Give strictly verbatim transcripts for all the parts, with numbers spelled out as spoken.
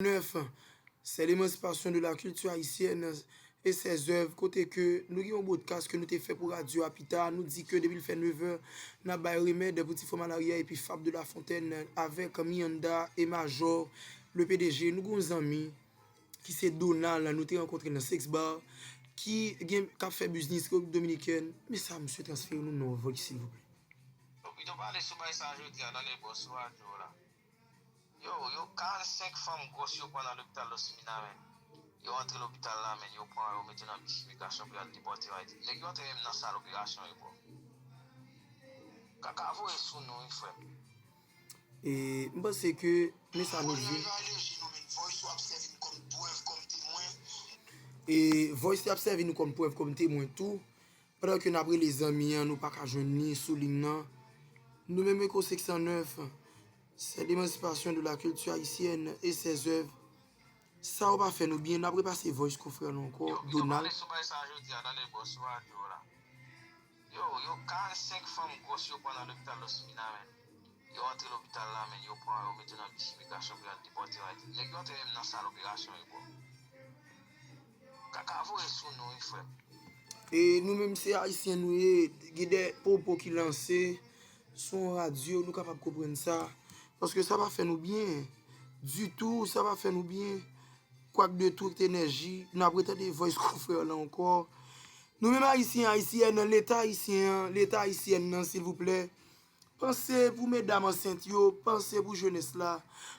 nèf, c'est l'émancipation de la culture haïtienne et ses œuvres, kote ke nou gen yon podcast ke nou te fè pou radyo a pita, nou di ke depi l fè nevè, n ap bay remèd pou ti fò malari a epi Fab de la Fontaine avèk Mianda e Majò, le P D G. Nou gen yon zanmi ki se Donald, nou te rankontre nan Sex Bar, ki gen, k ap fè biznis Repiblik Dominikèn. Men sa, misye transfere nou nan vòl, silvouplè. Yo pito pale sou bagay sa jodi a nan le bòs sou radyo la. Yo, yo karannsenk fanm gwòs yo pran nan lopital Lospina, men. Yo antre lopital la, men, yo pran yo mete nan bis imigrasyon pou y al depòte yo Ayiti. Nèg yo antre menm nan sal operasyon yo, bro. Kaka voye sou nou, wi, frè m. E, m panse ke, men sa nou jwe. E, Voice te ap sèvi nou kòm prèv, kòm temwen tou. Pandan ke n ap rele zanmi an, nou pa ka jwenn li sou liy nan. Nou menm Echo six cent neuf, c'est l'émancipation de la culture haïtienne et ses œuvres. Sa yo pa fè nou byen, n ap repase voice confrère nou ankò, Donald. Yo pito pale sou bagay sa jodi a nan le bòs sou radyo la. Yo, yo karannsenk fanm gwòs yo pran nan lopital Lospina, men. Yo antre lopital la, men, yo pran yo mete nan bis imigrasyon pou y al depòte yo Ayiti. Nèg yo antre menm nan sal operasyon yo, bro. Kaka voye sou nou, wi, frè m. E nou menm se Ayisyen nou ye, gen de pwopo ki lanse sou yon radyo, nou kapab konprann sa. Paske sa pa fè nou byen ditou, sa pa fè nou byen. Kwak de tout enèji, n ap retande voice confrère la ankò. Nou menm Ayisyen, Ayisyèn, Leta ayisyen an, Leta ayisyèn nan, silvouplè, panse pou medam ansent yo, panse pou jenès la.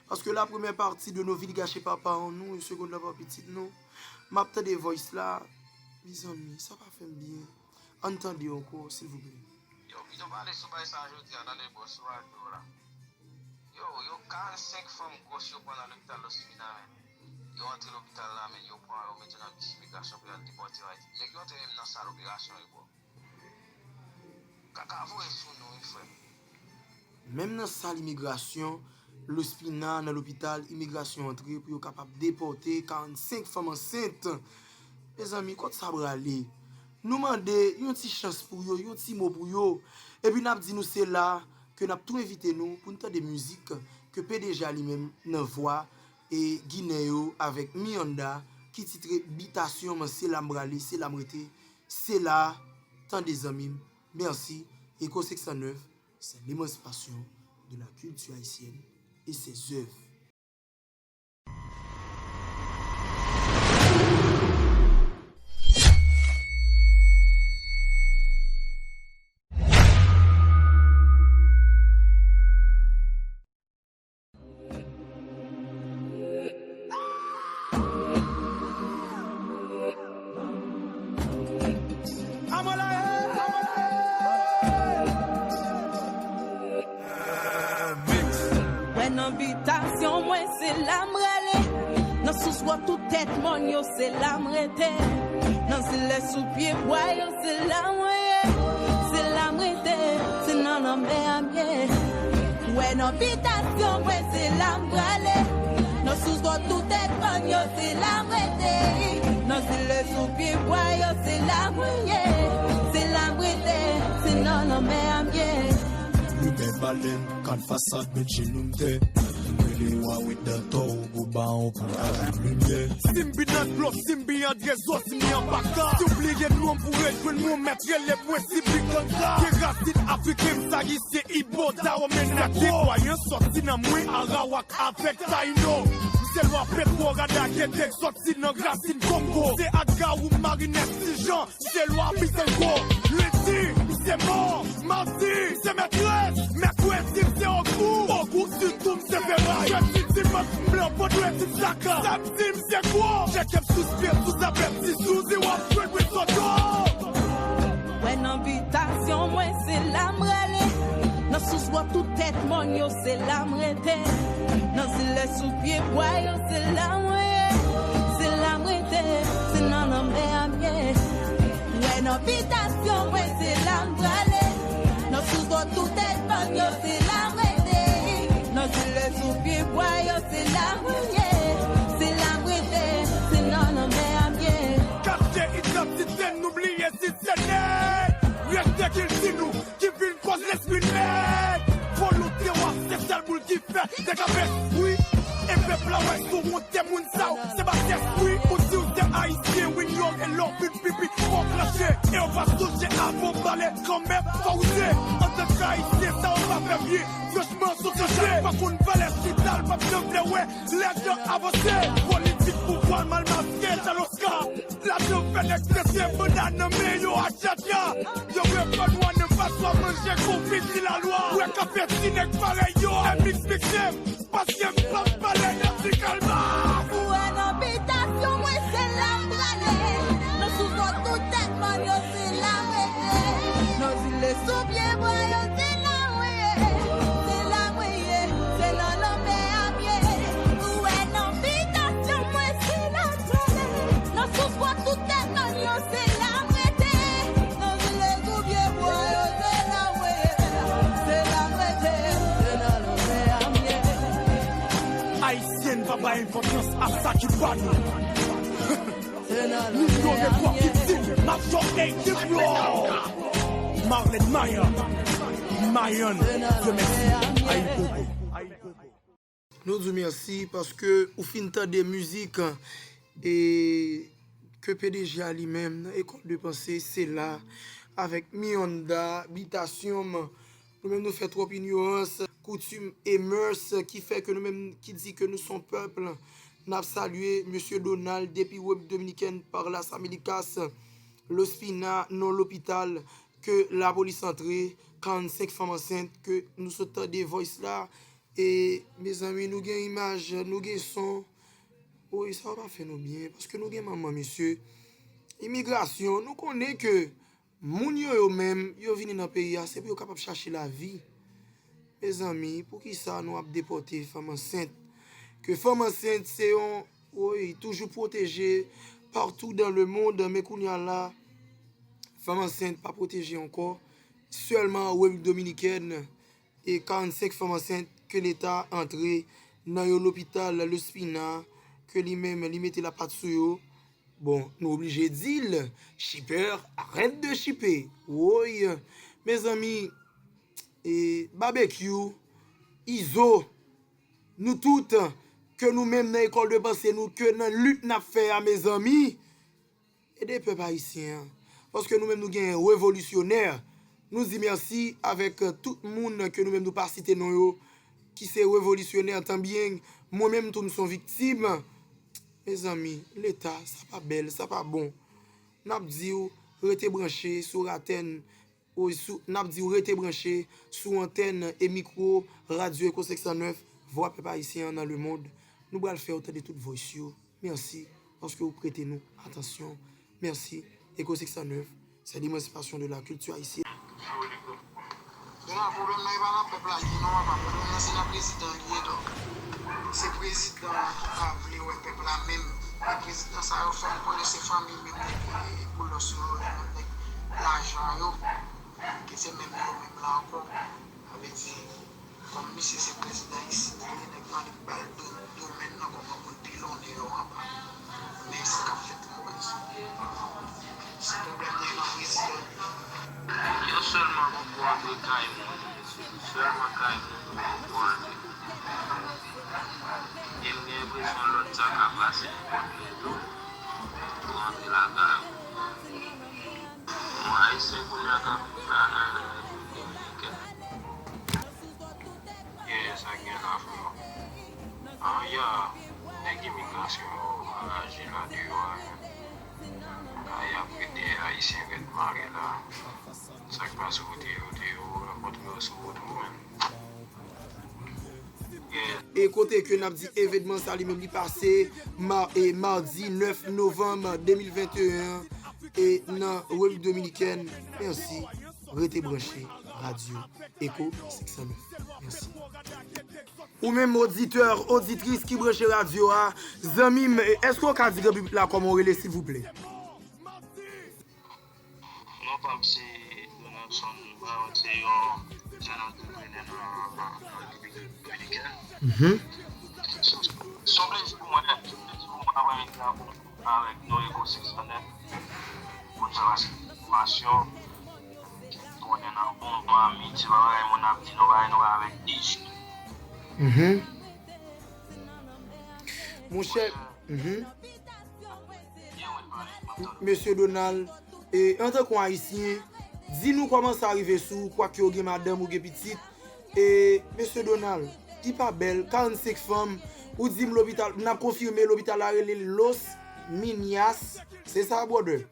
Paske la première partie de nos vies gâchées par paran nou, e segond la pa pitit nou. M ap tande voice la, mezanmi, sa pa fè m byen. Ann tande ankò, silvouplè. Yo pito pale sou bagay sa jodi a nan le bòs sou radyo la. Yo, yo karannsenk fanm gwòs yo pran nan lopital Lospina, men. Yo antre lopital la, men, yo pran yo mete nan bis imigrasyon pou y al depòte yo Ayiti. Nèg yo antre menm nan sal operasyon yo, bro. Kaka voye sou nou, wi, frè m. Menm nan sal imigrasyon, Lospina, nan lopital, imigrasyon antre pou yo kapab depòte karannsenk fanm ansent. Mezanmi, kot sa prale? Nou mande yon ti chans pou yo, yon ti mo pou yo. Epi n ap di nou se la ke n ap tou envite nou pou n tande mizik ke P D G a li menm nan vwa e Ginen yo avèk Mianda ki titre Bitasyon, men se la m prale, se la m rete, se la, tande zanmi m. Mèsi. Echo six cent neuf, c'est l'émancipation de la culture haïtienne et ses œuvres. Wè nan bitasyon mwen, se la m rale. Nan sous wòt tout tèt mòn yo, se la m rete. Nan zile sou pye bwa yo, se la mwen ye. Se la m rete, se nan lanmè a m ye. Wè nan bitasyon mwen, se la m prale. Nan sous wòt tout tèt mòn yo, se la m rete. Nan zile sou pye bwa yo, se la mwen ye. Se la m rete, se nan lanmè a m ye. Limyè balèn, kat fasad, Benji Lunte. Rele wa wi dantò, ou go ba on pou ajout limyè. Si m bi nan dlo, si m bi an trezò, si m bi an baka. Si w bliye non m pou rejwenn mwen, mèt rele mwen si bi ganga. Gen rasin afriken, m sa ayisyen, Ibo, Dawò, Menako. Sa deploye sòti nan mwen, Arawak avèk Tayino. M se lwa Petwo, Rada, Gede, sòti nan rasin Kongo. Se Agawou, Marinès, Tijan. Se lwa Bisango, lendi, m se mò, madi, m se mètrès, mèkredi, m se ogou, ogou, sitou, m se feray, jedi, dimanch, m blan, vandredi, m saka, samdi, m se gwo, chèke m sou pye, sou zapè, ti souzi, w ap jwenn mwen soto. Wè nan bitasyon mwen, se la m rale, nan sous wòt tout tèt mòn yo, se la m rete. Nan zile sou pye bwa yo, se la mwen ye. Se la m rete, se nan lanmè a m ye. Wè nan bitasyon mwen, se la m prale. Nan sous wòt tout tèt mòn yo, se la m rete. Nan zile sou pye bwa yo, se la mwen ye. Se la m rete, se nan lanmè a m ye. Kache idantite n, nou bliye si se nèg rete kilti nou ki vin kòz lespri nèg. Volonte w a se sèl boul ki fè nèg ap espri. E pèp la wè sou wonte Moun sa yo, se pa tès wi, ou di w se ayisyen, wi, yo gen lòv vin pipi, fò w kranche, e yo pa sonje avan w pale, kanmenm, fò w oze, antanke ayisyen, sa yo pa fè byen, franchman, sou kranche, pa konn valè chita, l p ap janm vle wè, lè tan avanse, politik pouvwa mal maske, jaloska, lajan fè nèg pete, banda nan men yo, atchatcha, yo vle fè nwa nan paswa manje, konfiti lalwa, wè ka fè ti nèg parèy yo, M X Mixtape. Paske m p ap pale nan ti kalma. Ou wè nan bitasyon mwen se la m prale. Nan soufrans tout tèt mòn yo se la m rete. Nan zile sou pye bwa yo se la m ye. Se la m ye, se nan lanmè a m ye. Ou wè nan bitasyon mwen se la m prale. Nan soufrans tout tèt mòn yo se la m rete. Nan zile sou pye bwa yo se la m ye. Se la m rete, se nan lanmè a m ye. Ayisyen pa bay enpòtans a sa ki pa nou. Nico Record ki di, Major A T Flow. Marlène Mayan. Mayan, Dieu merci. Ayibobo. Nou di w mèsi paske ou fin tande mizik e ke P D G a li menm nan École de Pensée, se la avèk Mionda, Bitasyon, nou menm nou fè twòp inyorans, koutim e mœurs ki fè ke nou menm ki di ke nou se yon pèp, n ap salye mesye Donald depi Repiblik Dominikèn, par las Américas, L'Espina, nan lopital, ke lapolis antre, karannsenk fanm ansent ke nou sot tande voice la, E, mezanmi, nou gen imaj, nou gen son. Woy, sa yo pa fè nou byen, paske nou gen manman, mesye. Imigrasyon, nou konnen ke moun yo, yo menm, yo vini nan peyi a, se pou yo kapab chache lavi. Mezanmi, poukisa nou ap depòte fanm ansent? Ke fanm ansent se yon, woy, toujou pwoteje partou dans le monde, men kounye a la, fanm ansent pa pwoteje ankò. Sèlman an Repiblik Dominikèn, e karannsenk fanm ansent ke Leta antre nan yon lopital L'Espina, ke li menm li mete lapat sou yo. Bon, nou oblije di l, chipè, arrête de chipe. Woy, mezanmi, e, Babekyou, Izo, nou tout, ke nou menm nan École de Pensée nou, ke nan lit n ap fè a, mezanmi, ede pèp ayisyen an. Paske nou menm nou gen revolisyonè. Nou di mèsi avèk tout moun ke nou menm nou pa site non yo, ki se revolisyonè tanbyen. Mwen menm tou m se yon viktim. Mezanmi, Leta, sa pa bèl, sa pa bon. N ap di w rete branche sou ratèn, o, sou, n ap di w rete branche sou antèn e mikwo Radyo Eko senk san nèf, vwa pèp ayisyen an nan lemond. Nou pral fè w tande tout voice yo. Mèsi paske w prete nou atansyon. Mèsi. Eko senk san nèf, c'est l'émancipation de la culture haïtienne. Kounye a, pwoblèm nan e pa nan pèp la li ye non, papa. Pwoblèm nan se nan prezidan li ye, donk. Se prezidan an ki pa vle wè pèp la menm. E prezidan sa yo fè m konnen se fanmi menm nèg boulos yo, menm nèg lajan yo. Ke se menm yo menm la ankò. Sa vle di, kòm misye se prezidan isit, li nèg mande pou ba l do-, domèn nan kòman pou l pilonnen yo anba. Men sa k ap fèt la, baz. Se pwoblèm nan e nan prezidan. Yo sèlman pou antre kay moun. Sèlman kay moun pou antre. E m gen enpresyon lòd sa ka pase nenpòt lè tou. Pou antre lakay ou. Bon, Ayisyen kounye a k ap viv la nan Repiblik Dominikèn. Ye, sa gen la, frè. An, ya, nèg imigrasyon yo anraje la deyò a, men. A, y ap rete Ayisyen rèd mare la. Sa k pa sou wout yo, yo rankontre yo sou wout ou, men. E kote ke n ap di evènman sa li menm li pase ma-, e madi nèf novanm de mil venteyen e nan Repiblik Dominikèn. Mèsi. Rete branche Radyo Eko senk san nèf. Mèsi. Ou menm oditè, oditris ki branche radyo a, zanmi m, èske w ka di gran piblik la kòman w rele, silvouplè? Non pa m se Donaldson Brown, se yon jèn antreprenè nan, nan, nan Repiblik Dominikèn. Mhm. Se yon plezi pou mwen, se yon plezi pou mwen avèk, avèk nou Eko senk san nèf. Moun sa pase fòmasyon, konnen nan bon, bon amiti, pa bagay moun ap di nou, bagay nou avèk ish. Mhm. Monchè, mhm. Mesye Donald, e, antanke yon Ayisyen, di nou kòman sa rive sou ou, kwak ou gen madanm, ou gen pitit. E, Mesye Donald, ki pa bèl, karannsenk fanm, ou di m lopital, n ap konfime lopital la rele Los Minas, se sa, brother?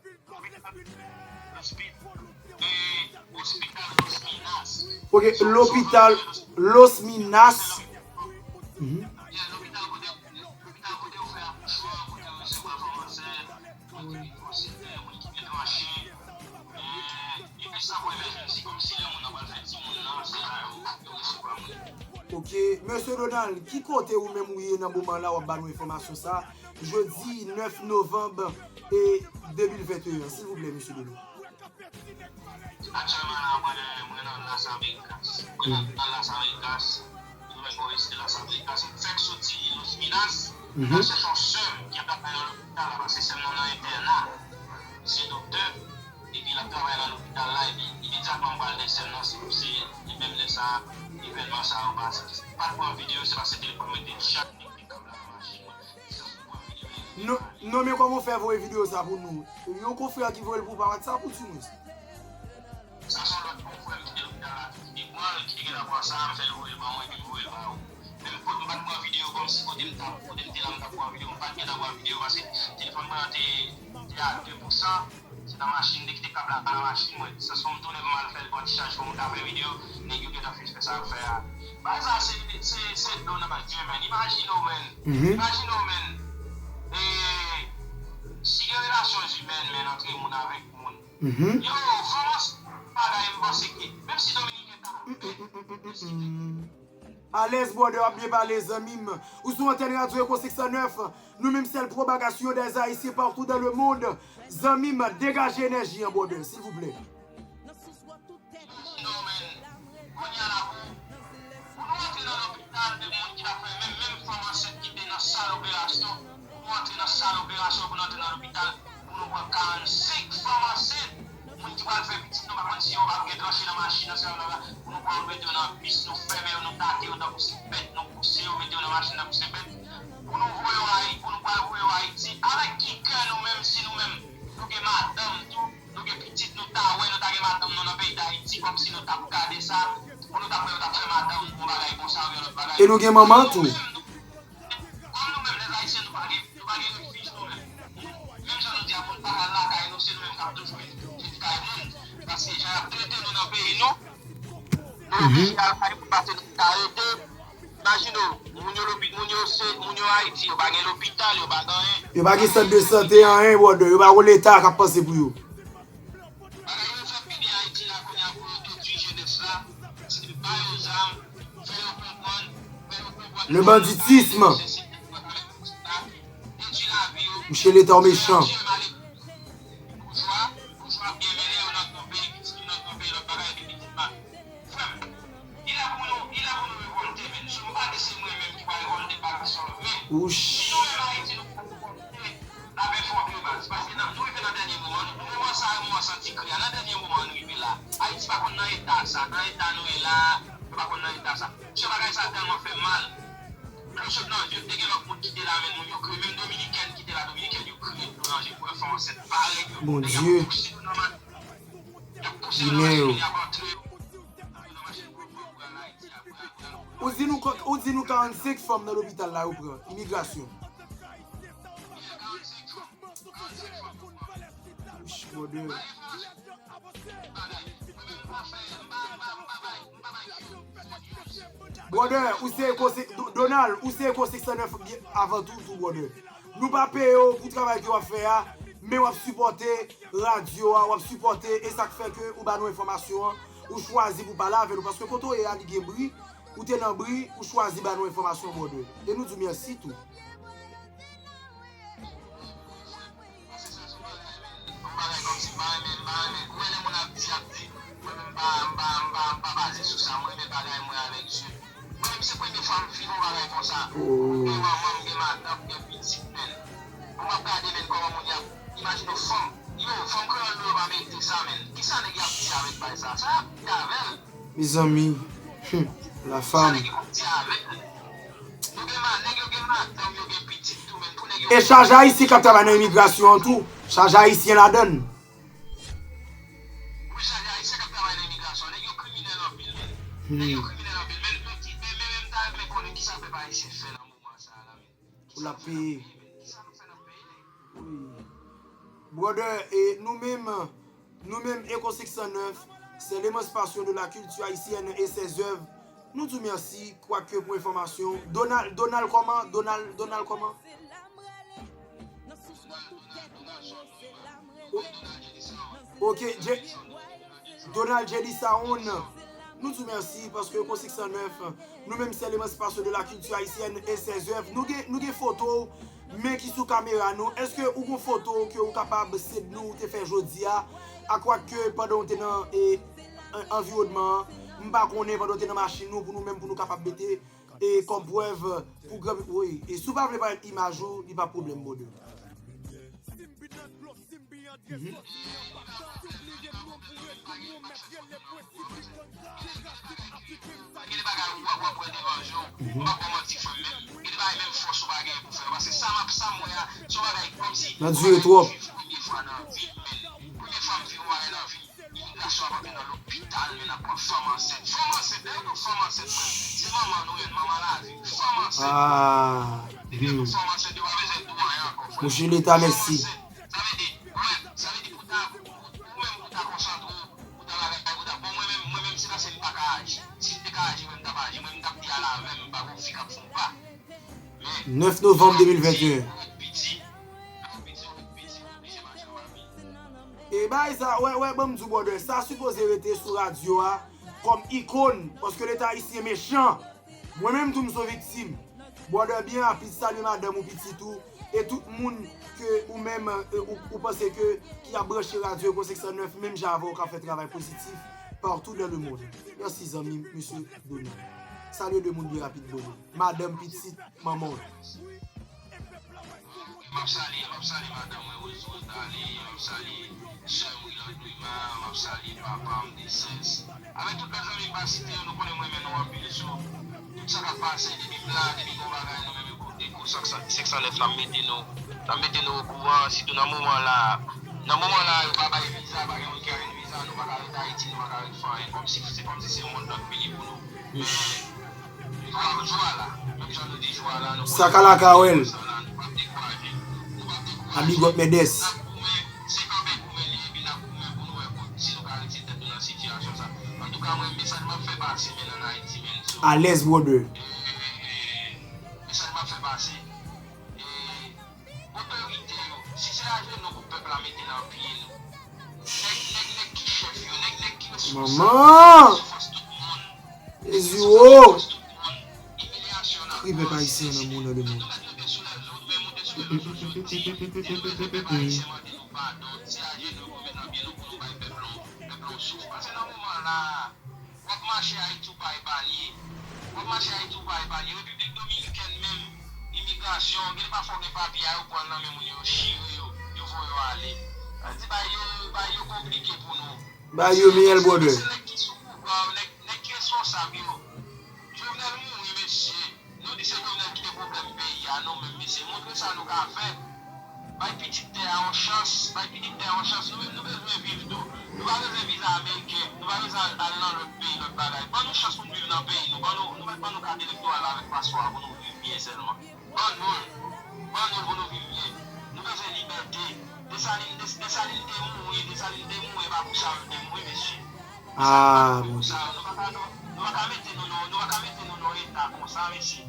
Ok, lopital Los Minas. Mhm. Ok, Mesye Donald, ki kote ou menm ou ye nan moman la w ap ba nou enfòmasyon sa? Jedi nèf novanm, e, de mil venteyen, silvouplè, Mesye Donald. Aktyèlman la, mwen, mwen nan Las Vegas. Mwen nan Las Vegas. Mwen nan Las Vegas. M fèk soti Los Minas. Mwen al chèche yon sè m ki ap travay nan lopital la, paske sè m nan nan entèna. Se doktè. Epi l ap travay nan lopital la, epi imedyatman m pral de sè m nan, se, se, e menm lè sa, evènman sa yo pase. M pa t pran videyo, se paske telefòn mwen te tchaj. Non, non, men kòman w fè voye videyo sa pou nou? Yon konfrè ki voye l pou w pa WhatsApp ou ti mwens? Sa se yon lòt konfrè m ki te lopital la tou ki te pran l, ki te gentan pran sa, m fè l voye l ban mwen, epi m voye l ba ou. Menm kote m pa t pran videyo, kòmsi kote m t ap, kote m te la, m t ap pran videyo, m pa t gentan pran videyo, paske telefòn mwen an te, te a de pou san. Se nan machin, m te kite kab la nan machin mwen. Sans fò m tounen pou m al fè l pran ti chaj pou m ta fè videyo, nèg yo gentan fin fè sa y ap fè a. Bagay sa se, se, se Donald German. Imajine w, man. Imajine w, man. E, si gen relasyon imèn, man, antre moun avèk moun. Yo, kòman bagay m panse ke, menm si Dominiken ta Alèz, brother, w ap byen pale, zanmi m. Ou sou antèn Radyo Eko senk san nèf. Nou menm, sèl pwopagasyon des Haïtiens partout dans le monde. Zanmi m, degaje enèji an, brother, silvouplè. Imajine w, man. Kounye a la, pou, pou nou antre nan lopital, de moun ki ta fè menm, menm fanm ansent ki te nan sal operasyon, pou nou antre nan sal operasyon, pou nou antre nan lopital, pou nou pran karannsenk fanm ansent, moun ki pral fè pitit, nou pa konn si yo p ap gen tranche nan machin nan, sa yo la, pou nou pran yo, mete yo nan bis, nou fèmen yo, nou tate yo tankou se bèt, nou pouse yo, mete yo nan machin tankou se bèt, pou nou voye yo Ayi-, pou nou pral voye yo Ayiti. Avèk ki kè nou menm, si nou menm, nou gen madanm tou, nou gen pitit, nou ta wè, nou ta gen madanm nou nan peyi Dayiti, kòmsi nou t ap gade sa, pou nou t ap wè yo t ap fè madanm nou yon bagay konsa, yon lòt bagay. E nou gen manman tou. Kòm nou menm, lèzayisyen, nou pa gen, nou pa gen refij nou menm. Menm jan nou di a moun pa ka al lakay nou, se nou menm k ap toujou vin kay moun. Paske jan y ap trete nou nan peyi nou, nou oblije al kay moun, paske nou ta rete. Imajine w, moun yo lopi-, moun yo se, moun yo Ayiti, yo pa gen lopital, yo pa gen anyen. Yo pa gen sant de sante, anyen, brother. Yo pa gen leta k ap panse pou yo. Bagay yo fè pi byen Ayiti la kounye a pou yo detwi jenès la, se ba yo zam, fè yo konprann, fè yo konprann. Le banditisme. Detwi lavi yo. Mouche leta w mechan. Boujwa, boujwa ap gen mennen yo nan tronpe, pitit yo nan tronpe, lòt bagay epi pitit pa. Frè m, li lè pou nou, li lè pou nou revòlte, men. Si nou pa di se mwen menm ki pral revòlte, pa gen sòl, men. Wouch. Si nou menm Ayiti, nou pa revòlte, n ap enfòme yo, baz. Paske nan, nou rive nan dènye moman, nou, moman sa a, moman santi kri a, nan dènye moman nou rive la. Ayiti pa konn nan eta sa, nan eta nou ye la, nou pa konn nan eta sa. Mesye, bagay sa tèlman fè m mal. Lè m sot nan vil, te gen lòt moun ki te la, men moun yo kriye. Menm Dominikèn ki te la, Dominikèn yo kriye pou ranje pou yon fanm ansent parèy yo. Nèg yo ap pouse nou nan machin. Y ap pouse nou nan machin, y ap antre yo nan machin pou, pou, pou al Ayiti a, pou al, pou al. Ou di nou, ou di nou karannsenk fanm nan lopital la yo pran, imigrasyon. Wouch, brother. Brother, ou se Eko senk, Do-, Donald, ou se Eko senk san nèf byen avan tou, tou, brother. Nou pa peye w pou travay ke w ap fè a, men w ap sipòte radyo a, w ap sipòte, e sa k fè ke ou ba nou enfòmasyon an, ou chwazi pou pale avè nou, paske kote w ye a, li gen bri, ou te nan bri, ou chwazi ba nou enfòmasyon, brother. E nou di w mèsi tou. Yon bagay kòmsi m pa renmen, m pa renmen. Ou wè lè moun ap di, ap di, mwen menm m pa, m pa, m pa, m pa baze sou sa. Mwen renmen bagay mwen avèk je. Mwen menm se premye fwa m viv yon bagay konsa. M gen manman, m gen madanm, m gen pitit, men. Pou m ap gade, men, kòman moun y ap imajine w fanm. Yo, fanm kreyòl nou yo pa merite sa, men. Kisa nèg y ap di avèk bagay sa? Sa y ap di avè l? Mezanmi, hmm, la femme. Sa nèg yo ap di avè l? Nou gen ma-, nèg yo gen madanm, yo gen pitit tou. E chaje ayisyen k ap travay nan imigrasyon an tou, chaje ayisyen ladan l. Wi, chaje ayisyen k ap travay nan imigrasyon, nèg yo kriminèl anpil, men. Nèg yo kriminèl anpil, men, men, men, men m ta renmen konnen kisa pèp ayisyen fè nan moman sa a la, men. Pou l ap peye. Kisa nou fè nan peyi? Wi. Brother, e nou menm, nou menm, Echo six cent neuf, c'est l'émancipation de la culture haïtienne et ses œuvres. Nou di w mèsi, kwake pou enfòmasyon. Donald, Donald kòman? Donald, Donald kòman? O-, ok, J-, Donald J D Saon, nou di w mèsi paske Echo six cent neuf, nou menm c'est l'émancipation de la culture haïtienne et ses œuvres. Nou gen, nou gen foto w, men ki sou kamera nou. Èske ou gon foto ke ou kapab send nou, ou te fè jodi a? Akwake pandan w te nan, e, an-, anviwònman an, m pa konnen, pandan w te nan machin ou, pou nou menm, pou nou kapab mete, e, kòm prèv pou gran, wi. E si w pa vle parèt imaj ou, li pa pwoblèm, brother. Mhm. Gen de bagay ou ap wè devan je w, m p ap ba w manti, frè m, men gen de bagay menm fòs ou pa genyen pou fè yo, paske sa m ap, sa m wè a, se yon bagay kòmsi. L ap dire twòp. Premye fwa nan vi m, men premye fwa m viv yon bagay nan vi m, imigrasyon ap antre nan lopital, men ap pran fanm ansent. Fanm ansent, lè yo di w fanm ansent, men se manman nou ye, manman lavi, fanm ansent. Ah, depi yo di w fanm ansent, yo pa bezwen di w anyen ankò, frè m. Mouche Leta, mèsi. Fanm ansent, sa vle di, wè, sa vle di pou ta, pou, pou, pou ou menm, pou ta konsantre w, pou ta bagay, pou ta, bon, mwen menm, mwen menm, se paske m pa ka aji. Si m te ka aji, mwen, m t ap aji, mwen, m t ap di al avè m, m pa gon fi k ap fè yon pa. Men, nèf novanm de mil venteyen. Ou ret piti, ou ret piti, ou ret piti, ou oblije mache anba pye. E bay sa, wè, wè, ban m di w, brother, sa sipoze rete sou radyo a kòm ikòn, paske Leta ayisyen mechan. Mwen menm tou m se yon viktim. Brother, byen rapid, salye madanm ou, pitit ou, e tout moun ke ou menm, e, ou, ou panse ke ki ap branche radyo Echo six cent neuf, menm jan avè w, k ap fè travay pozitif partout dans le monde. Mèsi, zanmi m, mesye Donald. Salye de moun byen rapid, brother. Madanm, pitit, manman w. M ap salye, m ap salye madanm mwen, Rose Rose Darly, m ap salye sè m, Guiland Duima, m ap salye papa m, Desens. Avèk tout lòt zanmi m pa site yo, nou konnen m renmen nou anpil, so, tout sa k ap pase, depi m la, depi gon bagay, nou menm Echo, Echo senk san, senk san nèf la, m mete nou, n ap mete nou okouran, sitou nan moman la, nan moman la, yo pa bay viza, pa gen moun ki ka jwenn viza, nou pa ka ret Ayiti, nou pa ka ret fè anyen, kòmsi, se kòmsi se yon mond lòt peyi pou nou. Men, nou ap jwa la, menm jan nou te jwa la, nou konnen sa ka la ka wè l. A big up Mendes. Alèz, brother. Otorite yo, si se ajenou pou pèp la mete nan pye nou. Nèg, nèg, nèg ki chèf yo, nèg, nèg ki responsab yo, manman! Jezi wo! Kri pèp ayisyen nan moun nan demen. W ap mache Ayiti, ou pa epaye. W ap mache Ayiti, ou pa epaye. Repiblik Dominikèn menm, imigrasyon, gen de pafwa w gen papye a, yo pran l nan men moun yo, yo chire yo, yo voye yo ale. Sa vle di, bagay yo, bagay yo konplike pou nou. Bagay yo miyèl, brother. Se nèg ki sou pouvwa yo, nèg, nèg ki responsab yo. Jovenel mouri, mesye. Nou di se Jovenel ki te pwoblèm peyi a, nou menm, mesye, montre sa nou ka fè. Bay pitit tè a yon chans, bay pitit tè a yon chans. Nou menm, nou bezwen viv tou. Nou pa bezwen viza ameriken, nou pa bezwen al, al nan lòt peyi, lòt bagay. Ban nou chans pou n viv nan peyi nou. Ban nou, nou mèt ban nou kat elektoral la avèk paspò a pou nou viv byen sèlman. Ban nou l. Ban nou l pou nou viv byen. Nou bezwen libète. Desalin, Des-, Desalin te mouri, Desalin te mouri, e pa pou sa yo te mouri, mesye. Ah, Bondye. Nou pa ka, nou, nou pa ka mete nou nan, nou pa ka mete nou nan eta konsa, mesye.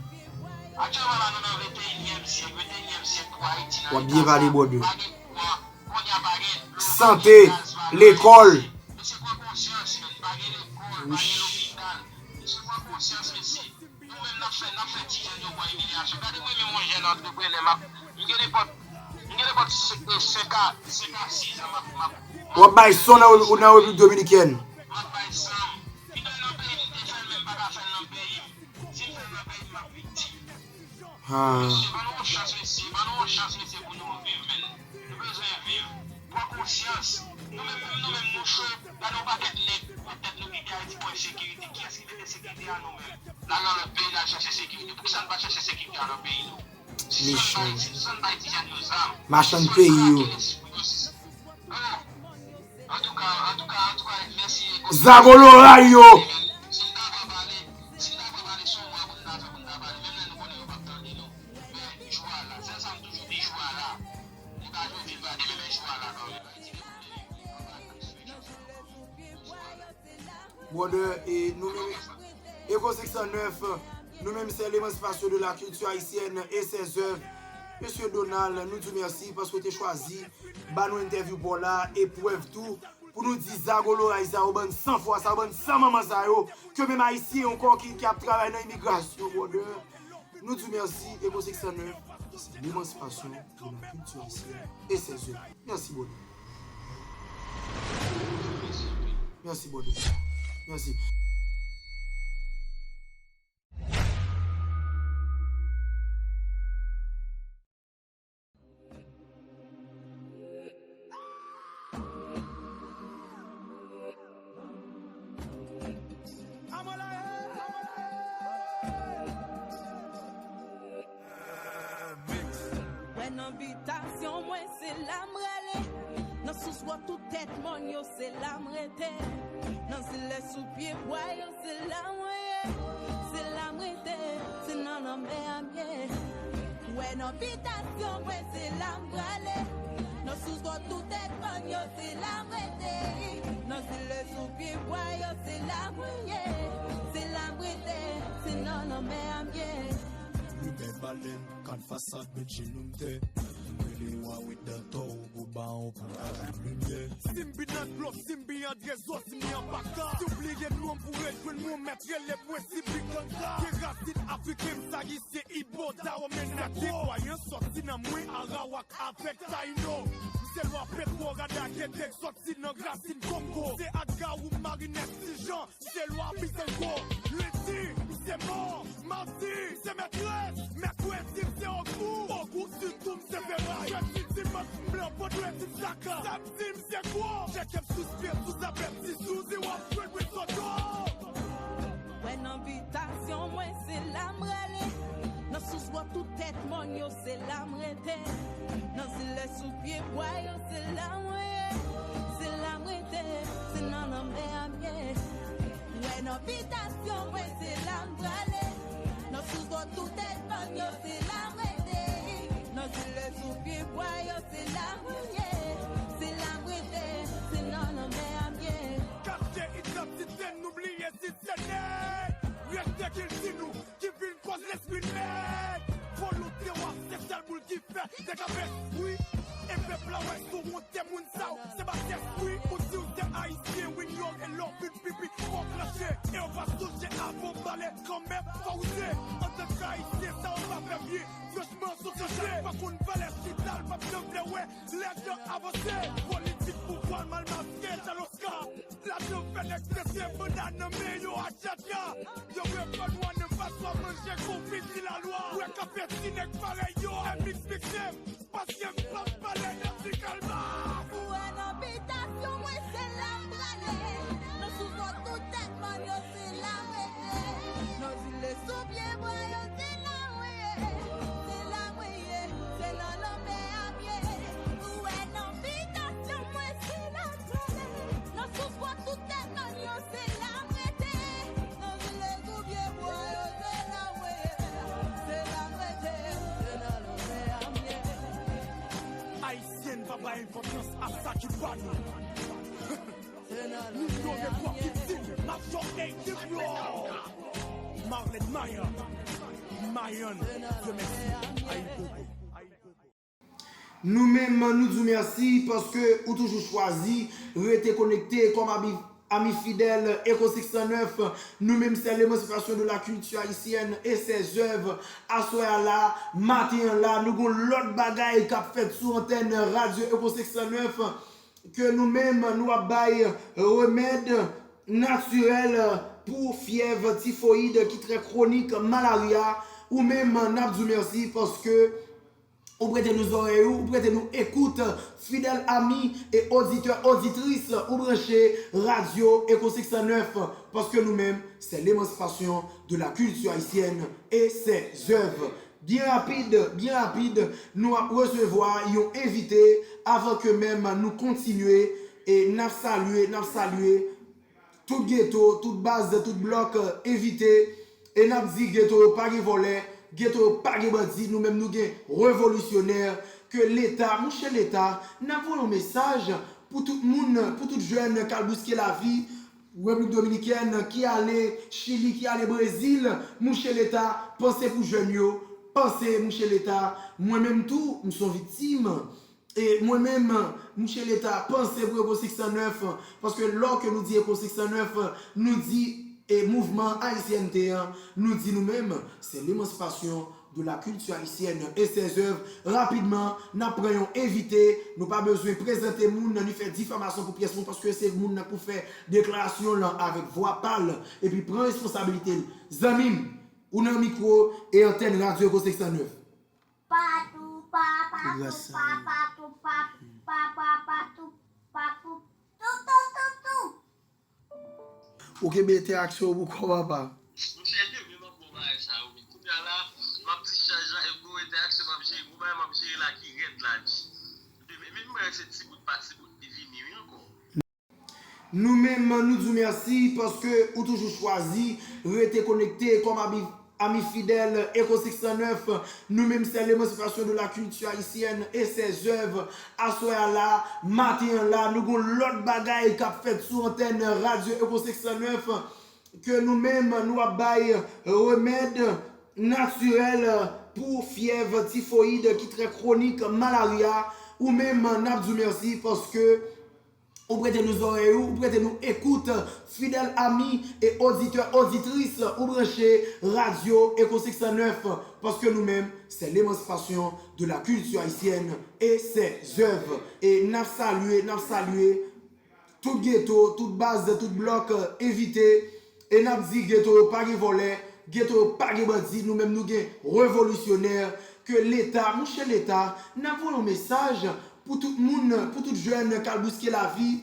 Aktyèlman la, nou nan venteyinyèm syèk, venteyinyèm syèk pou Ayiti nan eta sa. W ap byen pale, brother. Pa gen kouran, kounye a pa gen dlo, pa gen gaz, pa gen elektrisite. Sante, lekòl. Mesye, pran konsyans, men. Pa gen lekòl, pa gen lopital. Mesye, pran konsyans, mesye. Nou menm n ap fè, n ap fè ti jèn yo pran imilyasyon. Gade mwen menm yon jèn antreprenè, m ap, m gen nenpòt, m gen nenpòt se-, e, senk a, senk a sis an, m ap, m ap, m ap. W ap bay san nan, nan Repiblik Dominikèn. M ap bay san m. Pito nan peyi m, m te fè l, men m pa ka fè l nan peyi m. Si m fè l nan peyi m, m ap viktim. Ah. Mesye, ban nou yon chans, mesye. Ban nou yon chans, mesye, pou nou viv, men. Nou bezwen viv. Pran konsyans. Nou menm, menm nou menm, nou cho. Gade yon pakèt nèg, petèt nou kite Ayiti pou ensekirite. Kiyès ki mete sekirite a? Nou menm. N al nan lòt peyi, n al chèche sekirite. Poukisa n pa chèche sekirite a nan peyi nou? Mechan. Machann peyi yo. Zago loray yo. Brother, e nou menm, Echo six cent neuf, nou menm, c'est l'émancipation de la culture haïtienne et ses œuvres. Mesye Donald, nou di w mèsi paske w te chwazi ba nou entèvyou pa w la, e prèv tou, pou nou di zago loray sa yo, bann san fwa sa yo, bann san manman sa yo, ke menm Ayisyen ankò ki, ki ap travay nan imigrasyon, brother. Nou di w mèsi, Echo six cent neuf, c'est l'émancipation de la culture haïtienne et ses œuvres. Mèsi, brother. Mèsi, brother. Mèsi. Wè nan bitasyon mwen, se la m rale. Nan sous wòt tout tèt mòn yo, se la m rete. Nan zile sou pye bwa yo, se la mwen ye. Se la m rete, se nan lanmè a m ye. Wè nan bitasyon mwen, se la m prale. Nan sous wòt tout tèt mòn yo, se la m rete. Nan zile sou pye bwa yo, se la mwen ye. Se la m rete, se nan lanmè a m ye. Limè balèn, kat fasad, men tjenonm tè. Rele wa wi dantò, ou go ba on pou kay limyè. Si m bi nan dlo, si m bi an trezò, si m bi an paka. Si w bliye non m pou rejwenn mwen, mèt rele mwen si bi ganga. Gen rasin afriken, m sa ayisyen, ibo, dawò, men nèt. Sa gen kwayan sòti nan mwen, arawak avèk tayino. M se lwa petwo, rada gede, sòti nan rasin kongo. Se agawou, marinèt, ti jan. Se lwa Bisango, lendi, m se mò, madi, m se mètrès, mèkredi, m se ogou, ogou, sitou, m se feray, jedi, dimanch, m blan, vandredi, m saka, samdi, m se gwo, cheke m sou pye, sou zapè, ti souzi, w ap jwenn mwen sòto. Wè nan bitasyon mwen, se la m rale, nan sous wòt tout tèt mòn yo, se la m rete, nan zile sou pye bwa yo, se la mwen ye, se la m rete, se nan lanmè a m ye. Wè nan bitasyon mwen, se la m prale. Nan sous wòt tout tèt mòn yo, se la m rete. Nan zile sou pye bwa yo, se la mwen ye. Se la m rete, se nan lanmè a m ye. Kache idantite nou, bliye si se nèg. Rete kilti nou, ki vin kòz lespri nèg. Volonte w ap se sèl boul ki fè. Te ka bèt, wi. E pèp la wè sou wonte moun sa yo. Se pa tès, wi. Ou di w se ayisyen, wi, n inyore lè w vin pipi. Fò w klanche. E yo pa sonje avan w pale. Kanmenm, fò w oze. Antanke ayisyen, sa yo pa fè byen. Franchman, sou se chak pa konn valè chita, l p ap janm vle wè lè tan avanse. Politik pouvwa l mal maske, jaloska. Lajan fè nèg pete banda nan men yo a chacha. Yo reponn w nan paswa manje konfiti lalwa. Wè k ap fè ti nèg parèy yo, M X Mixtape. Paske m p ap pale nan ti kalma. Ou wè nan bitasyon mwen se la m prale. Nan sous wòt tout tèt mòn yo se la m rete. Nan zile sou pye bwa yo se la mwen ye. Se la mwen ye. Se nan lanmè a m ye. Ou wè nan bitasyon mwen se la m prale. Nan sous wòt tout tèt mòn yo se la m rete. Nan zile sou pye bwa yo se la mwen ye. Se la m rete. Se nan lanmè a m ye. Ayisyen pa bay enpòtans a sa ki pa nou. Nino Network ki di, Major A D Pro. Marlène Mayan. Mayan, Dieu merci. Ayibobo. Nou menm, nou di w mèsi paske ou toujou chwazi rete konekte kòm ami, ami fidèl Echo six cent neuf. Nou menm, c'est l'émancipation de la culture haïtienne et ses œuvres. Aswè a la, maten an la, nou gon lòt bagay k ap fèt sou antèn Radyo Echo six cent neuf. Ke nou menm, nou ap bay remèd natirèl pou fyèv tifoyid ki trè kwonik, malarya. Ou menm, n ap di w mèsi paske ou prete nou zòrèy ou, ou prete nou ekout, fidèl ami e oditè, oditris, ou branche Radyo Echo six cent neuf, paske nou menm, c'est l'émancipation de la culture haïtienne et ses œuvres. Byen rapid, byen rapid, nou ap resevwa yon envite avan ke menm nou kontinye e n ap salye, n ap salye tout geto, tout baz, tout blòk, envite e n ap di geto yo pa gen vòlè, geto yo pa gen bandi, nou menm nou gen revolisyonè ke Leta, monchè Leta, n ap voye yon mesaj pou tout moun, pou tout jèn k al bouske lavi, Repiblik Dominikèn, ki ale Chili, ki ale Brezil, mouche Leta, panse pou jèn yo, panse mouche Leta, mwen menm tou, m se yon viktim. E mwen menm, mouche Leta, panse pou Eko senk san nèf, paske lòske nou di Eko senk san nèf, nou di e mouvman Ayisyen te an, nou di nou menm, se lemansipasyon de la culture haïtienne et ses œuvres. Rapidman, n ap pran yon envite. Nou pa bezwen prezante moun nan ni fè difamasyon pou pyès moun, paske se moun nan pou fè deklarasyon lan avèk vwa pa l epi pran responsabilite l. Zanmi m, ou nan mikwo e antèn Radyo Eko senk san nèf. Patou, pa, patou, pa, patou, pa, pa, patou, patou, tou, tou, tou, tou. Ou kenbe entèraksyon w pou kò, papa. Monchè, demen m ap bon bagay sa yo, men kounye a la, m ap dichaj la, e gwo entèraksyon m ap jere, gwo bagay m ap jere la ki rèd la, di. Demen, men m wè se ti bout pa ti bout li vini, wi, ankò. Nou menm, nou di w mèsi paske ou toujou chwazi rete konekte kòm abi Ami fidèl Eko senk san nèf, nou menm se lemansipasyon de la culture haïtienne et ses œuvres. Aswè a la, maten an la, nou gon lòt bagay k ap fèt sou antèn Radyo Eko senk san nèf, ke nou menm nou ap bay remèd natirèl pou fyèv tifoyid ki trè kwonik, malarya. Ou menm, n ap di w mèsi paske ou prete nou zòrèy ou, ou prete nou ekout, fidèl ami e oditè, oditris, ou branche Radyo Eko senk san nèf, paske nou menm, se lemansipasyon de la culture haïtienne et ses œuvres. E n ap salye, n ap salye tout geto, tout baz, tout blòk, envite, e n ap di geto yo pa gen vòlè, geto yo pa gen bandi, nou menm nou gen revolisyonè, ke Leta, monchè Leta, n ap voye yon mesaj pou tout moun, pou tout jèn k al bouske lavi,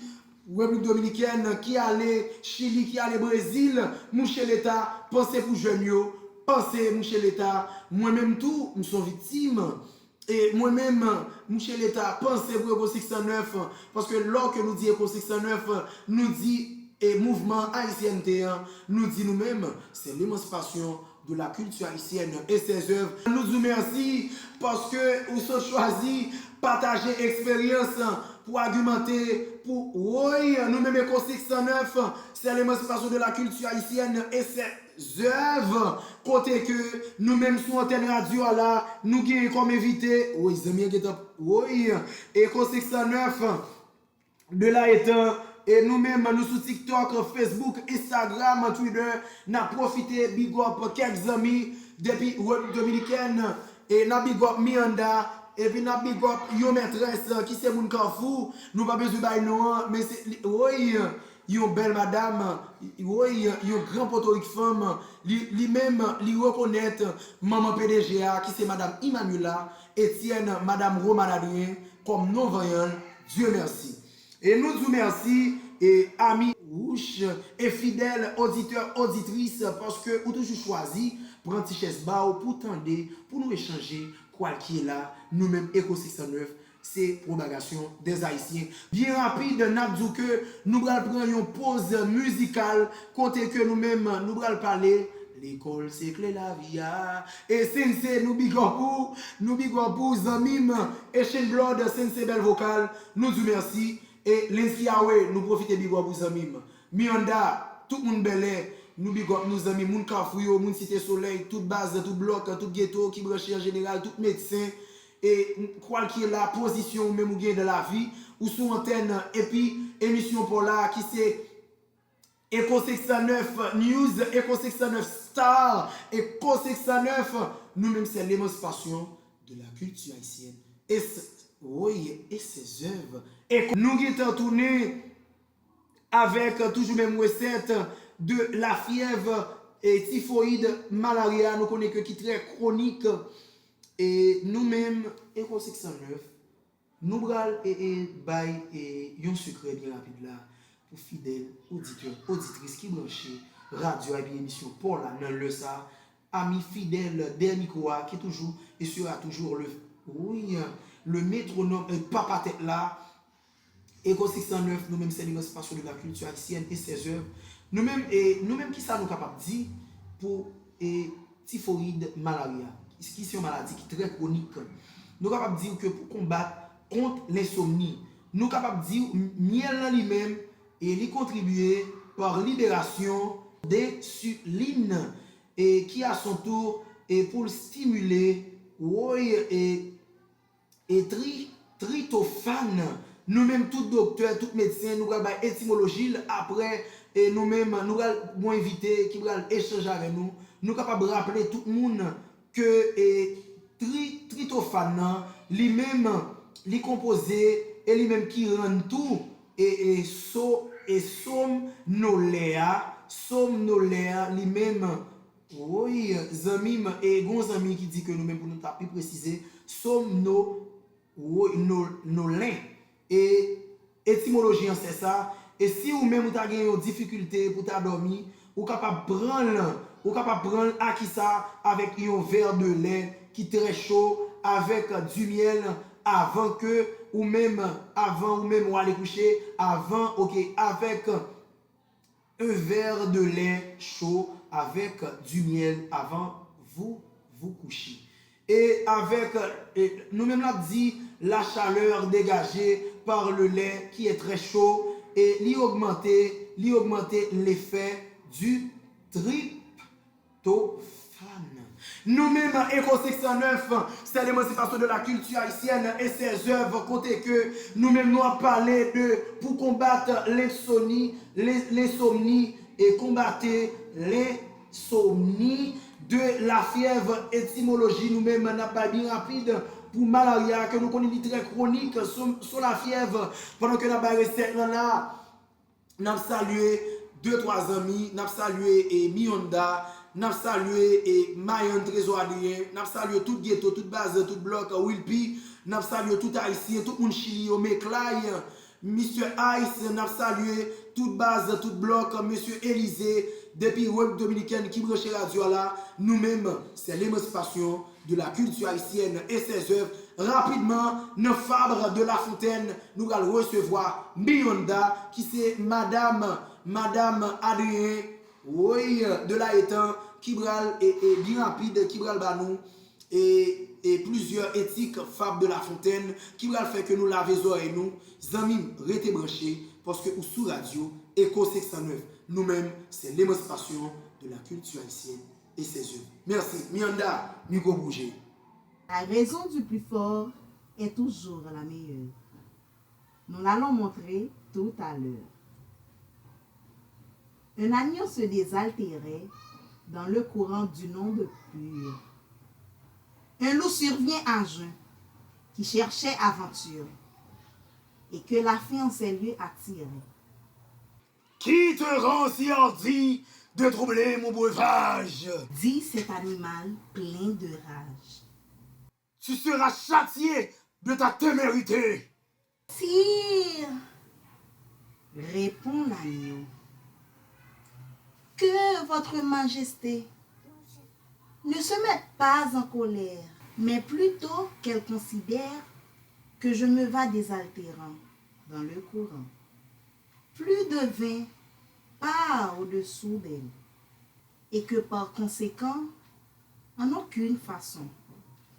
Repiblik Dominikèn, ki ale Chili, ki ale Brezil, mouche Leta, panse pou jèn yo, panse mouche Leta, mwen menm tou, m se yon viktim. E mwen menm, mouche Leta, panse pou Eko senk san nèf, paske lòske nou di Eko senk san nèf, nou di e mouvman Ayisyen te an, nou di nou menm, se lemansipasyon de la culture haïtienne et ses œuvres. Nou di w mèsi paske ou sot chwazi pataje eksperyans pou agimante, pou woy, nou menm Eko senk san nèf, se lemansipasyon de la culture haïtienne et ses œuvres, kote ke nou menm sou antèn radyo a la, nou genyen kòm envite, woy, zanmi an gentan, woy, Eko senk san nèf, de la etan, e nou menm, nou sou TikTok, Facebook, Instagram, Twitter, n ap pwofite big up kèk zanmi depi Repiblik Dominikèn, e n ap big up Miranda, epi n ap big up yon mètrès ki se moun Kafou, nou pa bezwen bay non an, men se, li, woy, yon bèl madam, woy, yon gran potorik fanm, li, li menm, li rekonèt manman P D G a, ki se madam Emmanuela Etienne, madam Romane Adrien, kòm non vanyan l, Dieu merci. E nou di w mèsi, e ami wouch e fidèl oditè, oditris, paske ou toujou chwazi pran ti chèz ba w pou tande, pou nou echanje, kwalkyela, nou menm Eko senk san nèf, se pwopagasyon dèzayisyen. Byen rapid, n ap di w ke nou pral pran yon poz mizikal, kote ke nou menm, nou pral pale, lekòl se kle lavi a. E Sensei, nou big up ou, nou big up ou, zanmi m, Echange Blood, Sensei bèl vokal, nou di w mèsi. E Lensky Awe, nou pwofite big up ou, zanmi m. Miranda, tout moun Bèlè, nou big up nou, zanmi, moun Kafou yo, moun Site Solèy, tout baz, tout blòk, tout geto ki branche an jeneral, tout medsen, e kwalkyela pozisyon ou menm ou gen dan lavi, ou sou antèn, epi emisyon pa w la ki se Eko senk san nèf News, Eko senk san nèf Star, Eko senk san nèf, nou menm se lemansipasyon de la culture haïtienne et s-, woy, et ses œuvres. Eko, nou gentan tounen avèk toujou menm resèt de la fièv e tifoyid, malarya, nou konnen ke ki trè kwonik. E nou menm, Eko senk san nèf, nou pral e, e bay e yon sekrè byen rapid la pou fidèl oditè, oditris ki branche radyo a epi emisyon pa w la nan lè sa a. ami fidèle dèyè mikwo a, qui toujours et sera toujours le, oui, le métronome, euh, papa tèt la, Echo six cent neuf, nou menm, c'est l'émancipation de la culture haïtienne et ses œuvres. Nou menm, e, nou menm, kisa nou kapab di pou, e, tifoyid malarya, ki se yon maladi ki trè kwonik? Nou kapab di ke pou konbat kont lensomni, nou kapab di myèl lan li menm, e li kontribye par libération d'insuline, e ki à son tour, e pou l stimile, woy, e e tri, tritofàn. Nou menm tout doktè, tout medsen, nou pral bay etimoloji l apre, e nou menm, nou pral gon envite ki pral echanje avè nou. Nou kapab raple tout moun ke, e, tri, tritofàn nan, li menm, li konpoze, e li menm ki rann tou, e, e, so, e somnolè a, somnolè a, li menm, woy, zanmi m, e gon zanmi ki di ke nou menm pou nou ta pi presize, somno, woy, no, nolen. E etimoloji an se sa, e si ou menm ou ta gen yon difikilte pou ta dòmi, ou kapab pran l, ou kapab pran l a kisa? Avèk yon vè de lè ki trè cho, avèk du miel avan ke ou menm, avan ou menm ou ale kouche, avan, oke, avèk un verre de lait chaud avec du miel avant vous vous coucher. E avèk, e nou menm n ap di, la chaleur dégagée par le lait qui est très chaud, e li ogmante, li ogmante lefè du triptofàn. Nou menm, Echo six cent neuf, c'est l'émancipation de la culture haïtienne et ses œuvres, kote ke nou menm nou ap pale de pou konbat lensoni, len-, lensomni, e konbate lensomni, de la fièvre, etimoloji nou menm n ap bay byen rapid pou malarya ke nou konnen li trè kwonik, sou, sou la fièvre, pandan ke n ap bay resèt lan la. N ap salye de twa zanmi, n ap salye, e, Miyonda, n ap salye, e, Mayann Trezò Adriyen, n ap salye tout geto, tout bazan, tout blòk, Wilpi, n ap salye tout Ayisyen, tout moun Chili yo, Meklay, Mister Ice, n ap salye tout baz, tout blòk, Mesye Elize, depi Repiblik Dominikèn ki branche radyo a la, nou menm, c'est l'émancipation de la culture haïtienne et ses œuvres. Rapidman, nan Fabre de la Fontaine, nou pral resevwa Miyonda, ki se madam, madam Adriyen, woy, de la Etan, ki pral, e, e, byen rapid, ki pral ba nou, e, e, plizyè etik Fabre de la Fontaine, ki pral fè ke nou lave zòrèy nou. Zanmi m, rete branche, paske ou sou radyo Echo six cent neuf. Nou menm, c'est l'émancipation de la culture haïtienne et ses œuvres. Mèsi. Miyonda, mikwo pou ou. La raison du plus fort est toujours la meilleure. Nous l'allons montrer tout à l'heure. Un agneau se désaltérait dans le courant d'une onde pure. Un loup survient à jeun, qui cherchait aventure, et que la faim en ces lieux attirait. Qui te rend si hardi de troubler mon breuvage? Dit cet animal plein de rage. Tu seras châtié de ta témérité. Sire, répond l'agneau, que votre majesté ne se mette pas en colère, mais plutôt qu'elle considère que je me vas désaltérant dans le courant. Plus de vin part au-dessous d'elle, et que par conséquent, en aucune façon,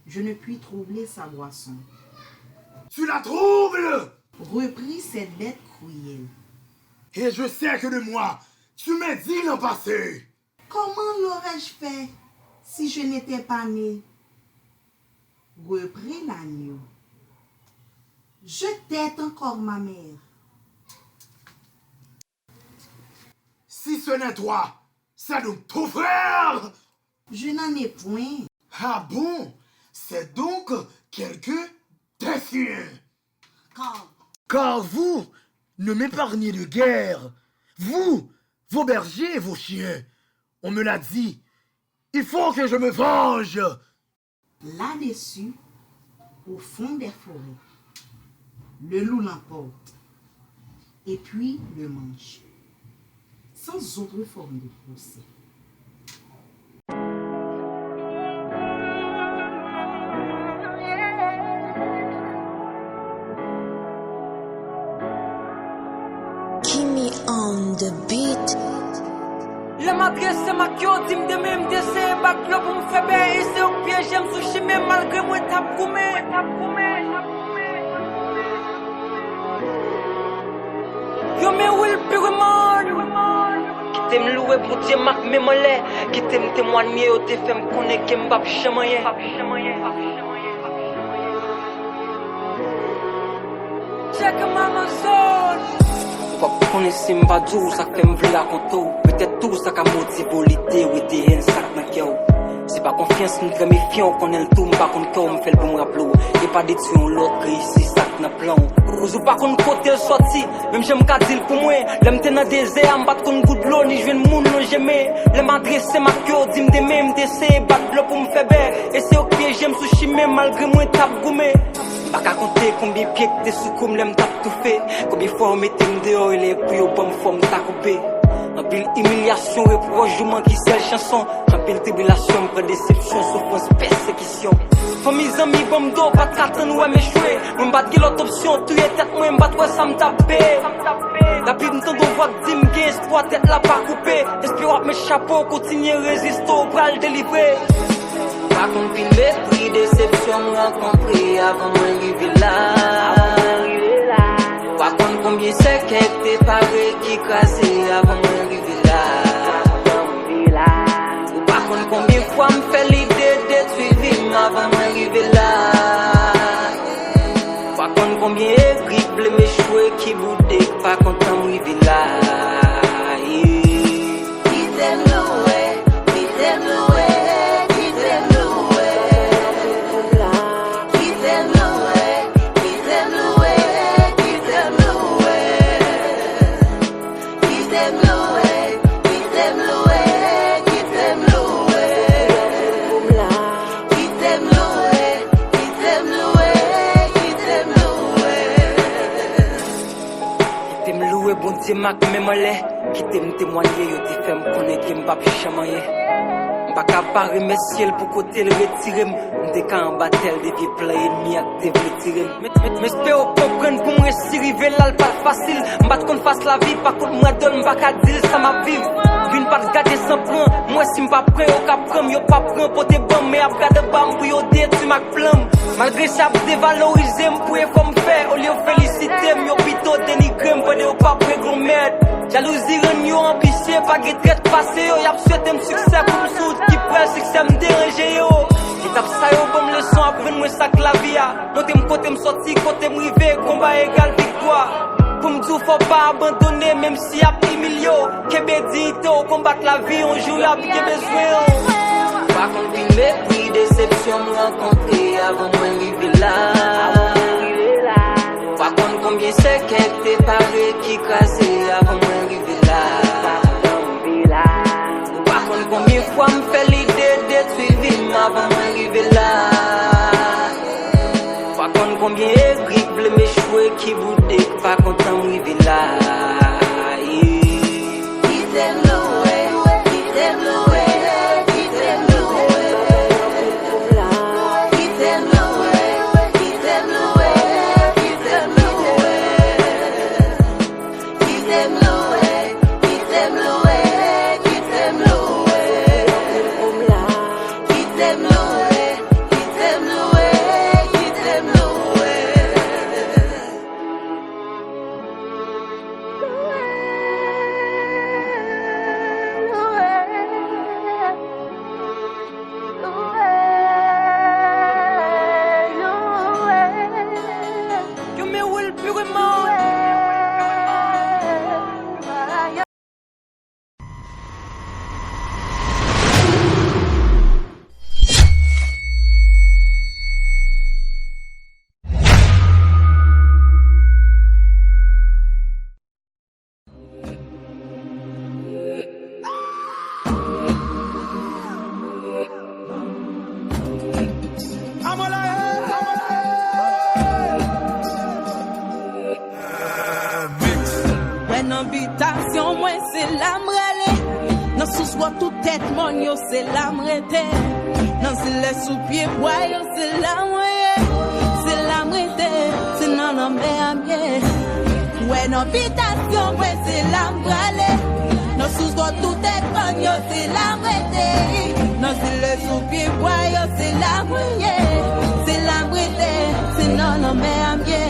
je ne puis troubler sa boisson. Tu la troubles! Reprit cette bête cruelle. Et je sais que de moi, tu m'as dit l'an passé. Comment l'aurais-je fait si je n'étais pas né? Reprit l'agneau. Je tette encore ma mère. Si ce n'est toi, c'est donc ton frère! Je n'en ai point. Ah bon? C'est donc quelqu'un des siens. Car... Car vous ne m'épargnez de guère. Vous, vos bergers et vos chiens. On me l'a dit. Il faut que je me venge. Là-dessus, au fond des forêts, le loup l'emporte et puis le mange, sans autre forme de procès. On the beat. Lè m adrese m ak yo, di m demen m te eseye bat dlo pou m fè bè, e se yo k pyeje m sou chimen malgre mwen t ap goumen. Yo men Will Pirimon. Kite m louwe Bondye m ak men m anlè. Kite m temwanye yo te fè m konnen ke m p ap janm anyen. Check Amazon. Ou p ap konnen si m pa di w sa k fè m vle rakonte w. Petèt tou sa ka motive w lide w ete en sa k nan kè w. Se pa konfyans m trè mefyan w konnen l tou m pa konn kè w m fè l pou m raple w. E pa detwi yon lòt reyisi sa k nan plan w. Koz ou pa konn kote l sòti, menm jan m ka di l pou mwen. Lè m te nan dezè a, m pa t konn gout dlo ni jwenn moun lonje men. Lè m adrese m ak yo, di m demen m te eseye bat dlo pou m fè bè. E se yo k pyeje m sou chimen malgre mwen t ap goumen. M pa ka konte konbyen pye k te sou kou m lè m t ap toufe. Konbyen fwa yo mete m deyò e lè pou yo ban m fò m ta koupe. Anpil imilyasyon, repwòch, jouman ki sèl chanson. Anpil tribilasyon, m pran desepsyon, soufrans, pèsekisyon. Fanmi, zanmi, ban m do, pa t ka tann wè m echwe. Mwen m pa t gen lòt opsyon, touye tèt mwen, m pa t wè sa m t ap peye. Rapid m tande yon vwa k di m gen espwa, tèt la pa koupe. Espere w ap met chapo, kontinye reziste, w pral delivre. Pa konn pil mepri, desepsyon m rankontre avan mwen rive la. Pa konn konbyen sèkèy k te pare ki kraze avan mwen rive la. Ou pa konn konbyen fwa m fè lide detwi vi m avan mwen rive la. Pa konn konbyen egri k vle m echwe ki boude k pa kontan m rive la. Yeah. Kite m louwe, kite m louwe, kite m louwe. Kite m louwe, kite m louwe, kite m louwe. Kite m louwe, kite m louwe, kite m louwe. Kite m louwe, kite m louwe, kite m louwe. Kite m louwe Bondye m ak men m anlè. Kite m temwanye, yo te fè m konnen ke m p ap janm anyen. M pa ka pa remèsye l pou kote l retire m. M te ka anba tèl de vye plan ènmi a k te vle tire m. Men, men, men espere w konprann pou m resi rive la, l pa t fasil. M pa t konn fas lavi, pa kont m wè dòl, m pa ka di l sa m ap viv. Vin pa t gade san pran, m wè si m pa pran, yo ka pran m, yo p ap pran pote ban m, men y ap gade anba m pou yo detwi m ak plan m. Malgre sa, y ap devalorize m pou efò m fè, olye yo felisite m, yo pito denigre m pandan yo p ap regle yon mèd. Jalouzi rann yo anbisye, pa gen trèt pase yo, y ap swete m siksè pou m sou wout ki prè, siksè m deranje yo. Etap sa yo ban m leson, aprann mwen sa k lavi a. Montre m kote m sòti, kote m rive, konba egal viktwa. Pou m di w fò w pa abandone, menm si y ap imilye w. Kenbe diyite w, konbat lavi, yon jou y ap gen bezwen w. Pa konn pil mepri, desepsyon m rankontre avan mwen rive la. Pa konn konbyen sèkèy k te pare ki kraze avan mwen rive la. Ou pa konn konbyen fwa m fè lide detwi vi m avan mwen rive la. Ou pa konn konbyen egri k vle m echwe ki boude k pa kontan m rive la. Yeah. Kite m louwe, kite m louwe, kite m louwe. Kite m louwe, kite m louwe, kite m louwe. Kite m louwe, kite m louwe, kite m louwe. Kite m louwe, kite m louwe, kite m louwe. Yo men Will Pirimon. Wè nan bitasyon mwen, se la m rale. Nan sous wòt tout tèt mòn yo, se la m rete. Nan zile sou pye bwa yo, se la mwen ye. Se la m rete, se nan lanmè a m ye. Wè Nan bitasyon mwen, se la m prale. Nan sous dlo tout tèt mòn yo, se la m rete. Nan zile sou pye bwa yo, se la mwen ye. Se la m rete, se nan lanmè a m ye.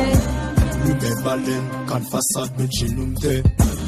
Limyè balèn, kann fasad, men tjinoumtè.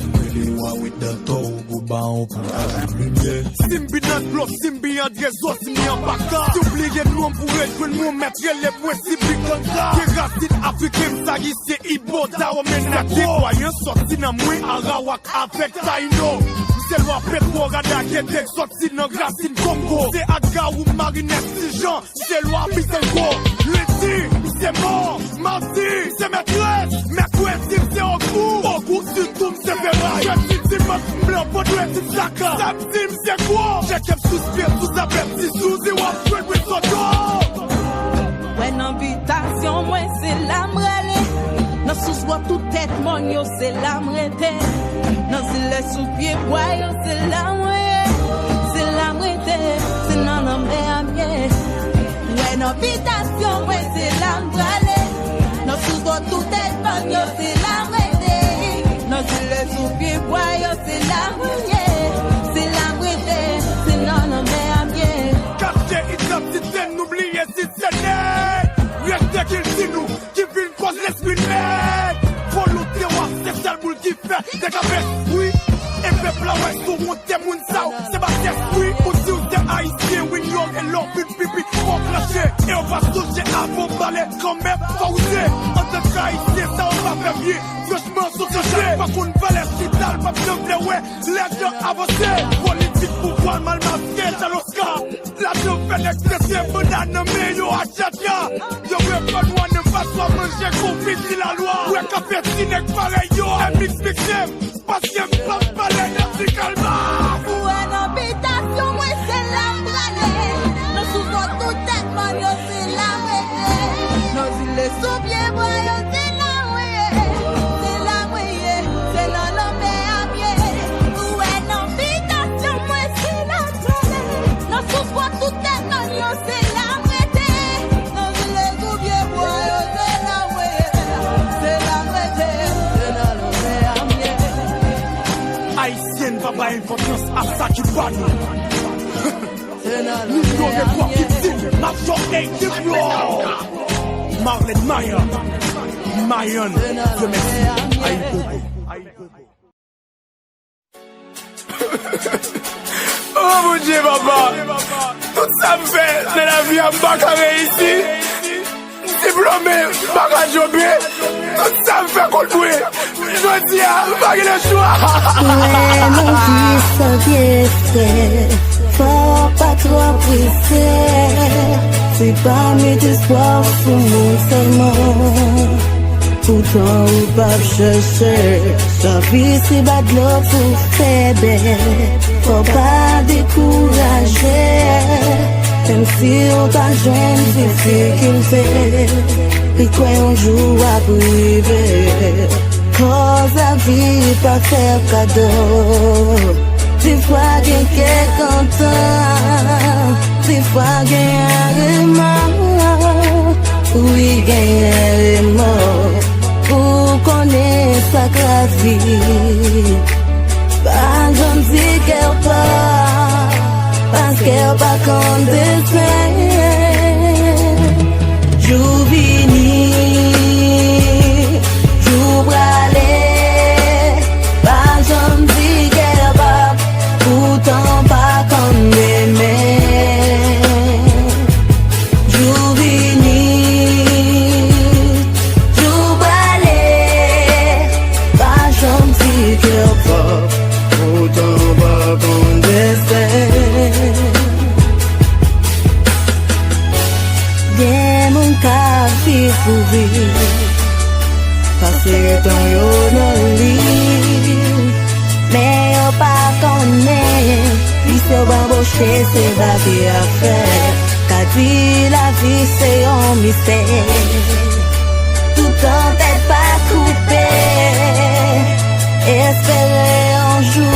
Mwen le wa wit dan tò, gwo bawon pou ajoute limyè. Simbi nan dlo, Simbi an drezo, Simbi an baka. Si w bliye non m pou rejwenn mwen, mèt rele mwen Simbi Ganga. Gen rasin afriken, m sa ayisyen, Ibo, Dawo, men nèt. Kwayans sòti nan mwen, Arawak avèk Tayino. M se lwa Petwo, Rada, Gede, sòti nan rasin Kongo. Se Agawou, Marinès, Tijan. Se lwa Bizango, lendi, m se mò, madi, m se mètrès, mèkredi, m se ogou, ogou sitou, m se feray, jedi, dimanch, m blan, vandredi, m saka, samdi, m se gwo, tcheke m sou pye, sou zapèt, sou zi, w ap jwenn mwen sou do. Wè nan bitasyon mwen, se la m rale, nan sous dlo tout tèt mòn yo, se la m rete. Nan zile sou pye bwa yo, se la mwen ye. Se la mwen te, se nan lanmè a m ye. Wè nan bitasyon mwen, se la m prale. Nan sous dlo tout tèt mòn yo, se la mwen te. Nan zile sou pye bwa yo, se la mwen ye. Se la mwen te, se nan lanmè a m ye. Kache idantite nou, bliye si se nèg rete kilti nou ki vin kòz lespri nèg. Volonte w a se sèl boul ki fè dekapès, wi. E pèp la wè sou wonte moun sa w se batès, wi. Ou di w se ayisyen, wi, n yore lè w vin pipi fò w krache. E w pa sonje avan w pale kanmenm fò w oze. Antanke ayisyen sa w pa fè byen, franchman sou soje. Pa konn valè chita l p ap janm vle wè lè tan avanse. Politik pouvwa l mal maske, jan Oscar. Lajan fè nèg prese, banda nan men yo a tchatcha. Yo reponn w a nan paswa manje konfiti lalwa. Wè k ap fè ti nèg parèy yo a miks miksem. Paske m p ap pale nan ti kalma. Ou wè nan bitasyon mwen se la m prale. Nan sous dlo tout tèt mòn yo se la mwen ye. Nan zile sou pye bwa yo se la mwen ye. Se la mwen ye, se nan lanmè a m ye. Ou wè nan bitasyon mwen se la m prale. Nan sous dlo tout tèt mòn yo se la m rete. Nan zile sou pye bwa yo se la mwen ye. Se la m rete, se nan lanmè a m ye. Ayisyen pa bay enpòtans a sa ki pa nou. Se nan lanmè a m ye. Nou inyore twòp kilti nou. Majò A D Pro. Marlène Mayan. Mayan. Dieu merci. Ayibobo. Oh Bondye papa, tout sa m fè nan lavi a m pa ka reyisi. M diplome, m pa ka djobe. Tout sa m fè kont mwen. Jodi a, m pa gen lechwa. Wè nan vi sa vye frè, fò w pa twò prese. Se pa met espwa w sou moun sèlman. Poutan ou p ap chèche, tanpri se ba dlo pou fè bè. Fò w pa dekouraje, menm si w ta jwenn difikilte, pi kwè yon jou w ap rive. Kòz lavi pa fè kado. Defwa gen kè kontan, defwa gen remò. Wi, genyen remò pou konnen sa k lavi. Pa janm di kè w pa, paske w pa konn desten. Jou vini, jou prale, pa janm di kè w pa, poutan w pa konn demen. Jou vini, jou prale, pa janm di kè w pa, poutan w pa konn desten. Gen moun k ap viv pou viv, pase tan yo nan li. Men yo pa konnen, misye w anboche se lavi a fè. Ka di lavi se yon mistè. Toutan tèt pa koupe, espere yon jou,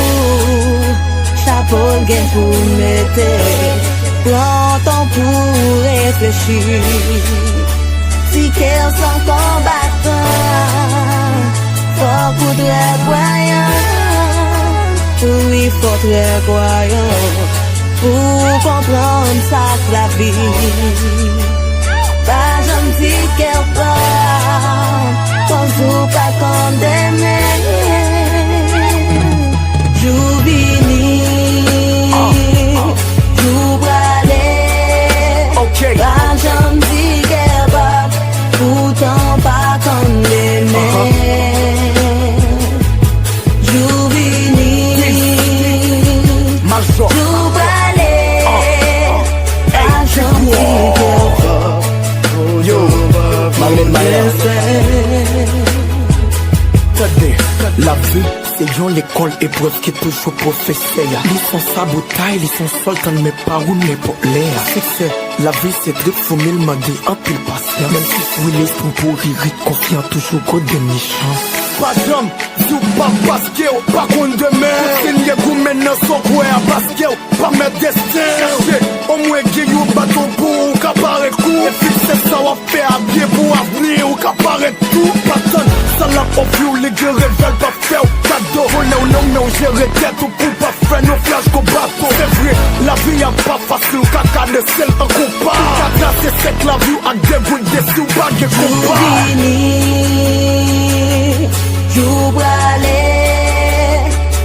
chapo l gen pou mete. Pran tan pou reflechi. Si kè w se yon konbatan, fòk ou Trè kwayan pou w konprann sa k lavi. Pa janm di kè w pa koz ou pa konn demen. Jou vini, jou prale. Pa janm di kè w pa, poutan w pa konn demen. Jou vini, jou prale. Pa janm di kè w pa, poutan w pa konn demen. Tande, lavi se yon lekòl, eprèv ki toujou pwofesè a. Li se yon sabotay, li se yon sòl, tann men pa ou nenpòt lè a. Siksè, lavi se trip, foumi l mande anpil pasyans. Menm si fwi lespri w pouri, ret konfyan, toujou gon dènye chans. Pa janm di w pa, paske w pa konn demen. Kontinye goumen nan sa w kwè a, paske w pa mèt desten. Chèche omwen gen yon baton pou w ka parèt kou. E fikse sa w ap fè a byen pou avni w ka parèt tou. Pa tann sa l ap ofri w, li gen revè l p ap fè w kado. Vòlè w nan men w, jere tèt ou pou w pa fè noflaj kon bato. Se vre, lavi a pa fasil, w ka kale syèl an konpa. Ou ka trase sèk lavi w ak de gout de si w pa gen konpa. Jou vini, jou prale,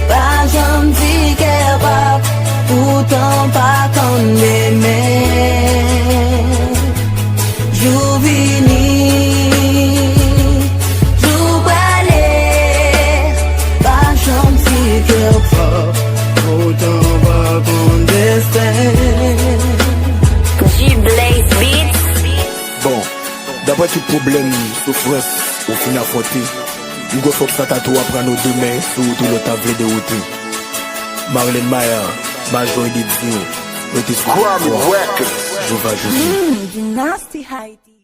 pa janm di kè w pa, poutan w pa konn demen. Jou vini, jou prale, pa janm di kè w pa, poutan w pa konn desten. G-Blaze Beats. Bon, daprè tout pwoblèm, soufrans ou fin afwonte, m kwè fòk sa ta tou aprann ou demen sou wout ou lè w ta vle dewoute. Marlene Mayer, Majò Eddy Dio, rete sou Grammy Records. Jova Jezi. Mm, Dynasty Haiti.